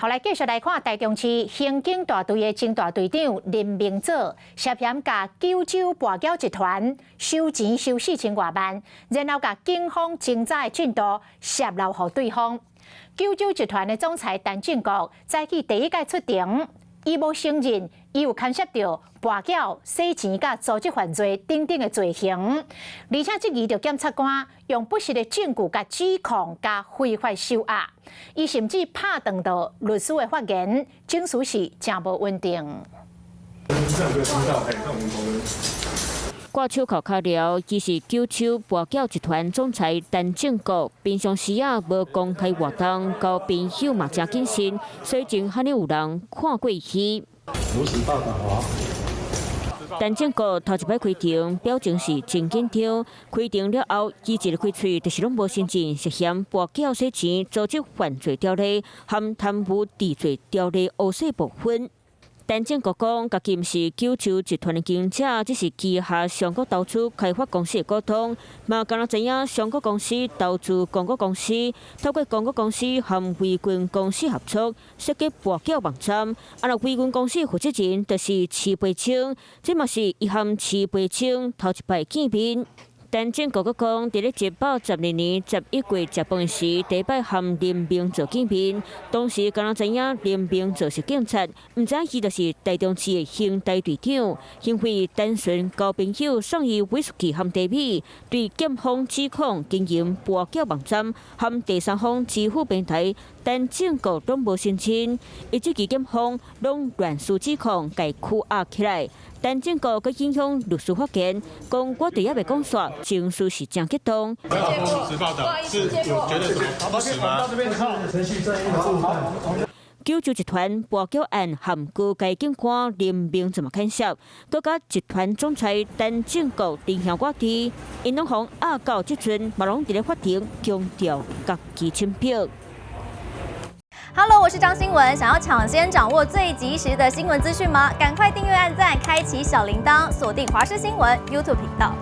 好，來繼續來看台中市刑警大隊的偵大隊長林明祖涉嫌共九州跋筊集團收錢收4000外萬，然後共警方偵查的進度洩露予對方。九州集團的總裁陳正國早起第一擺出庭，伊無承認伊有牽涉著跋筊、洗錢佮組織犯罪等等的罪行，而且質疑著檢察官用不實的證據共指控佮非法收押，伊甚至拍斷著律師的發言，情緒是誠無穩定。掛手銬敲了，伊是九州跋筊集團總裁陳正國。平常時啊無公開活動，交朋友嘛誠謹慎，所以真罕有人看過伊。如實報導。陳正國頭一擺開庭，表情是真緊張。開庭了後，伊一個開喙，就是攏無承認涉嫌跋筊洗錢、組織犯罪條例和貪污治罪條例烏色部分。陳正國講，家己毋是九州集團的經營者，只是旗下上國投資開發公司的股東，嘛敢若知影上國公司投資公股公司，透過公股公司和維軍公司合作設計跋筊網站。啊，若維軍公司負責人就是徐培清，這嘛是伊和徐培清頭一擺見面。陳正國閣講，佇咧112年11月食飯時，第一擺和林明祖見面，當時敢若知影林明祖是警察，毋知伊就是台中市的刑大隊長，因為單純交朋友送伊威士忌和茶米，對檢方指控經營跋筊網站和第三方支付平台，陳正國攏無承認，伊質疑檢方攏亂施指控，共拘押起來。陳正國閣影響律師發言，講我佇猶未講煞，情緒是誠激動。是有覺得什麼不實嗎？九州集團跋筊案和高階警官林明祖嘛牽涉，閣佮集團總裁陳正國弟兄我佇，𪜶攏予押到這陣，嘛攏佇咧法庭強調家己清白。 Hello，我是張新文。想要搶先掌握最及時的新聞資訊嗎？趕快訂閱、按讚、開啟小鈴鐺，鎖定華視新聞 YouTube 頻道。